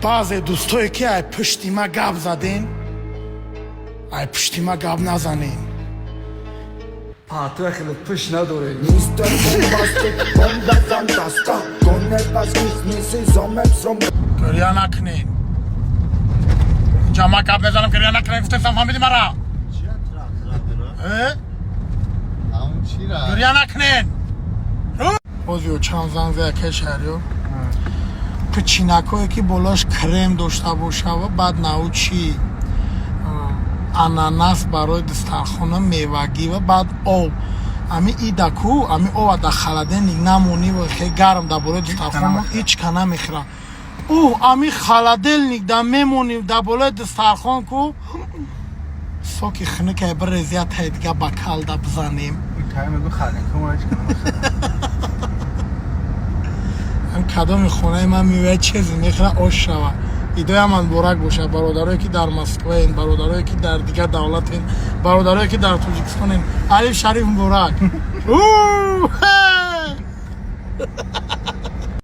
Баъзе дӯстое, ки ай пушти ма гап заден, ай пушти ма гап назанен. Ту хеле пуш надорӣ. Mr. Bombastic, bomba fantasta. Гиря накунен, инҷа ма гап мезанам, гиря накунен гуфтесам, фаҳмиди мара? Э? Гиря накунен. Озиё чанд зан заяке шаҳриё пичинакое, ки болош крем дошта бошава, баъд научи ананас барои дастархона, мевагӣ ва баъд об. Ами идаку ами ова дар холодильник намонӣ ва хе гарм дар болои дастархон ҳеч ка намехӯра. Ӯ ами холодильник да мемонӣ, дар болои дастархон ку соки хунукай бирезия, тай дига бокал да бизанем. Мегу. Ам кадоми хонаи ман меояд, чизе мехӯра, ош шава. Идояман муборак бошад, бародарое, ки дар Москваен, бародарое, ки дар дигар давлатен, бародарое, ки дар Тоҷикистонен. Алиф шариф муборак! У, хе!